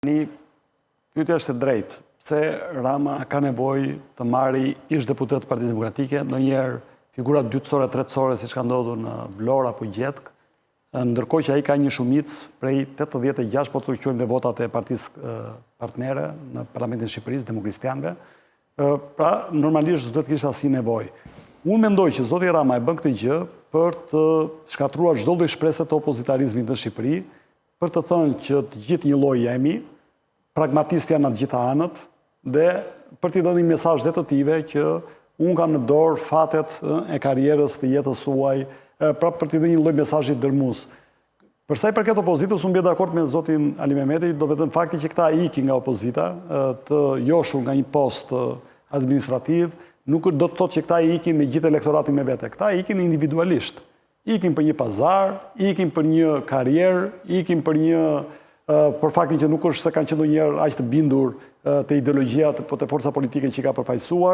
Tani, pyetja është e drejtë. Pse Rama ka nevojë të marri ish deputetë të Partisë Demokratike, ndonjëherë figura dytësore, tretësore, siç ka ndodhur në Vlorë apo gjetkë, ndërkohë që ai ka një shumicë prej 86, po të quajmë dhe votat e partisë partnere në Parlamentin e Shqipërisë, demokristianëve, pra normalisht s'do të kishte asnjë nevojë. Unë mendoj që zoti Rama e bën këtë gjë për të shkatërruar çdo lloj shprese të opozitarizmit në Shqipëri, për të thënë që të gjithë një lloj jemi, pragmatistë janë në të gjitha anët dhe për t'i dhënë një mesazh dhe të tijve që unë kam në dorë fatet e karrierës të jetës tuaj, pra për t'i dhënë një lloj mesazhi dërrmues. Për sa i përket opozitës, unë bie dakord me zotin Alimehmeti, do vetëm fakti që këta ikin nga opozita, të joshur nga një post administrativ, nuk do të thotë që këta ikin me gjithë elektoratin me vete. Këta ikin individualisht. Ikin për një pazar, ikin për një karrierë, ikin për një për faktin që nuk është se kanë qenë ndonjëherë aq të bindur te ideologjia, po te forca politike që i ka përfaqësuar.